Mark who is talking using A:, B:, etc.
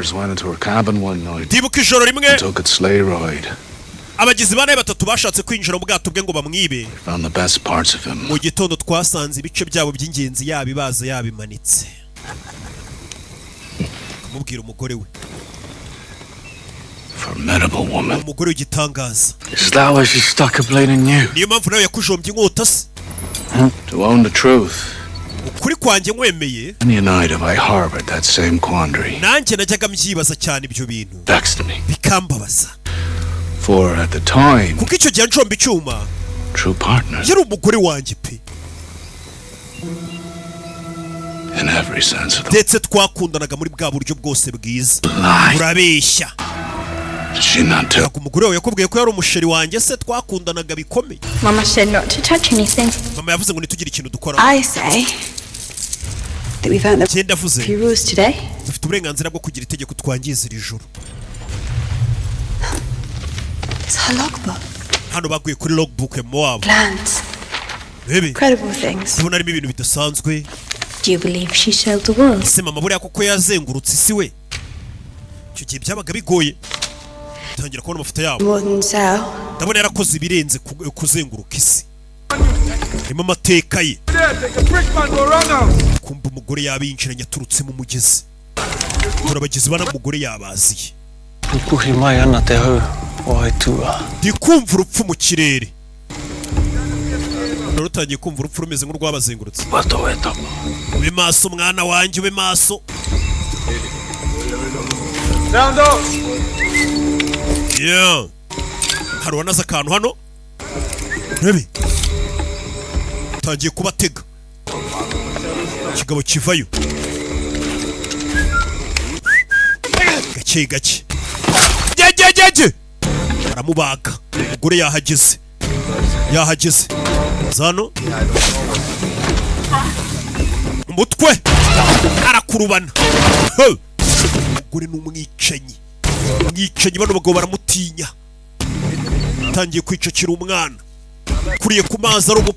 A: robbers went into her cabin one night
B: Ndibuka ijoro rimwe
A: and took its sleigh ride.
B: abagizi ba nabi batatu bashatse kwinjira mu bwato bwe ngo bamwibe.
A: Found the best parts of him
B: Mu gitondo twasanze ibice byabo by'ingenzi yabibaze, yabimanitse. Kumubwira umugore we.
A: Formidable woman.
B: Umugore w'igitangaza.
A: Is that why she stuck a blade in you?
B: Niyo mpamvu nawe yakujombye inkota se?
A: To own the truth,
B: Ukuri kwanjye nkwemeye,
A: many a night have I harbored that same quandary.
B: nanjye najyaga mbyibaza cyane ibyo bintu,
A: Vexed me.
B: bikambabaza.
A: For at the time,
B: Kuko icyo gihe njomba icyuma,
A: true partners
B: yari umugore wanjye pe,
A: in every sense of the
B: ndetse twakundanaga muri bwa buryo bwose bwiza.
A: lie.
B: Urabeshya.
A: Did she not tell?
B: Ntabwo umugore wawe yakubwiye ko yari umusheri wanjye se, twakundanaga bikomeye?
C: Mama said not to touch anything.
B: Mama yavuze ngo ntitugire ikintu dukora.
D: I say that we've earned the
B: Genda avuze.
D: few rules today.
B: Dufite uburenganzira bwo kugira itegeko twangiza iri joro.
D: It's her logbook.
B: Hano baguye kuri logbook ya mama wabo.
D: Plans.
B: Bebe.
D: Incredible things.
B: Ndabona harimo ibintu bidasanzwe.
C: Do you believe she sailed the world?
B: Ese mama buriya koko yazengurutse isi we? Icyo gihe byabaga bigoye tangira kubona amafoto yabo.
D: More than sail.
B: Ndabona yarakoze ibirenze kuzenguruka isi. Harimo amateka ye. Kumva umugore yabinjiranye aturutse mu mugezi. Turabagizi bana, umugore yabaziye.
E: Pupuhi mai ana te hau o Aitua.
B: Ndi kumva urupfu mu kirere. None rutangiye kumva urupfu rumeze nk'urwabazengurutse. Ube maso, mwana wanjye, ube maso.
F: Sound off!
B: Yeah. Hari uwanaze akantu hano, rebe tangiye kubatega. Ikigabo kivayo gake gake, gegegege, aramubaga. Umugore yahageze, yahageze zano umutwe arakurubana. He! Umugore ni umwicanyi, umwicanyi. Bano bagabo baramutinya. Atangiye kwicakira umwana kuriye ku mazi ari umupira.